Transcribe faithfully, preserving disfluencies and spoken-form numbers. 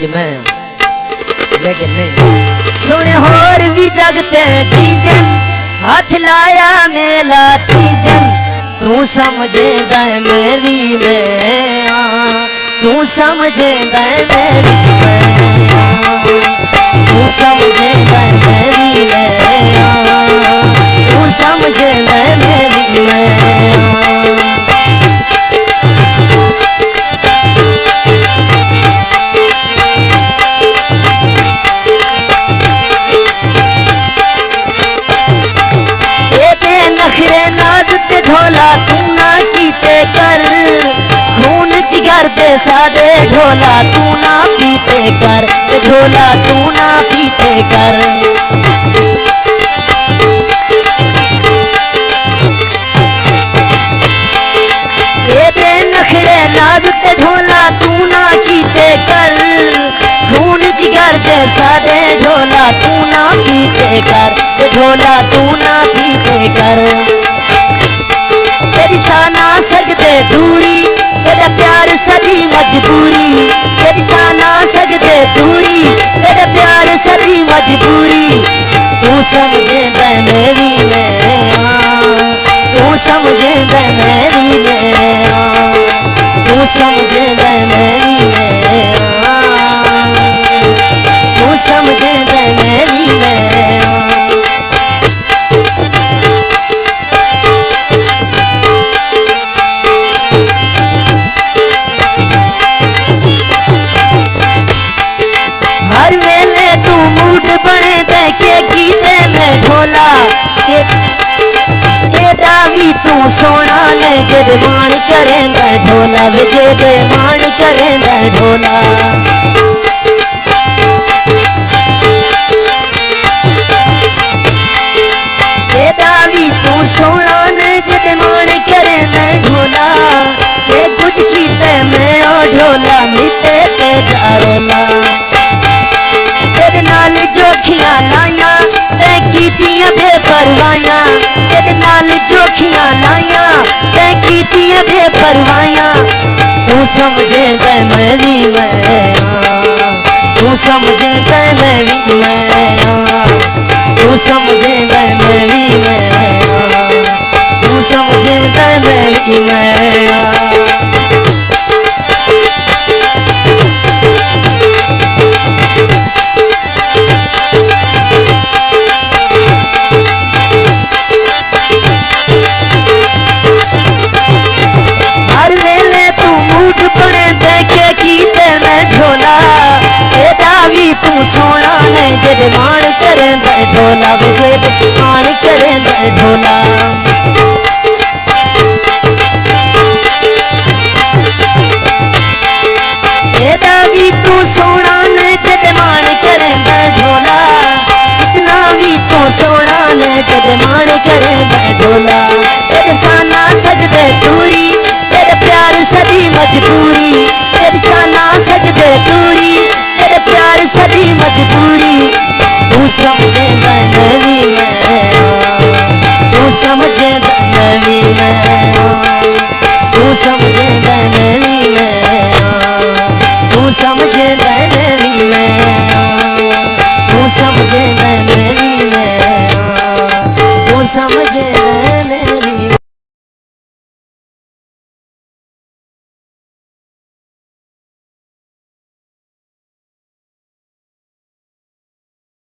کہ میں، لیکن نہیں۔ سݨ ہور وی جڳ تے جیندن، ہتھ لایا میلا تھیندن، توں سمجھیندا میں وی میں آں، توں سمجھیندا میں وی میں آں، توں سمجھیندا میں وی میں آں، توں سمجھیندا میں وی میں آں۔ اے تے نخرے ناز تے ڈھولا توں نہ کیتے کر، خون جگر دے ساݙے ڈھولا توں نہ پیتے کر، ڈھولا توں نہ پیتے کر۔ اے تے نخرے ناز تے ڈھولا توں نہ کیتے کر، خون جگر دے ساݙے ڈھولا توں نہ پیتے کر، ڈھولا توں نہ پیتے کر۔ تیݙی ساہ نہ سڳدے دوری، تیݙا پیار ساݙی مجبوری، تیݙی ساہ نہ سڳدے دوری، تیݙا پیار ساݙی مجبوری۔ توں سمجھیندا میں وی میں آں، توں سمجھیندا میں وی میں آں، توں سمجھیندا میں وی میں آں، توں سمجھیندا میں وی میں آں۔ ہر ویلے توں موڈ بݨیندے، کے کیتے میں ڈھولا، اے، اے ݙاوی توں سوہݨا نے جݙ ماݨ کریندا ڈھولا، وے جݙ ماݨ کریندا ڈھولا۔ اے ݙاوی توں سوہݨا نے جݙ ماݨ کریندا ڈھولا، کے کجھ کیتے میں او ڈھولا، مٹے تیݙا رولا۔ تیݙے نال جوکھیاں لائیاں، تیں کیتیاں بے پروائیاں۔ تیݙے نال جوکھیاں لائیاں، تیں کیتیاں بے پروائیاں۔ توں سمجھیندا میں وی میں آں، توں سمجھیندا میں وی میں آں، توں سمجھیندا میں وی میں آں، توں سمجھیندا میں وی میں آں۔ ہر ویلے توں موڈ بݨیندے، کے کیتے میں ڈھولا، اے ݙاوی توں سوہݨا نے جݙ ماݨ کریندا ڈھولا، وے جݙ ماݨ کریندا ڈھولا۔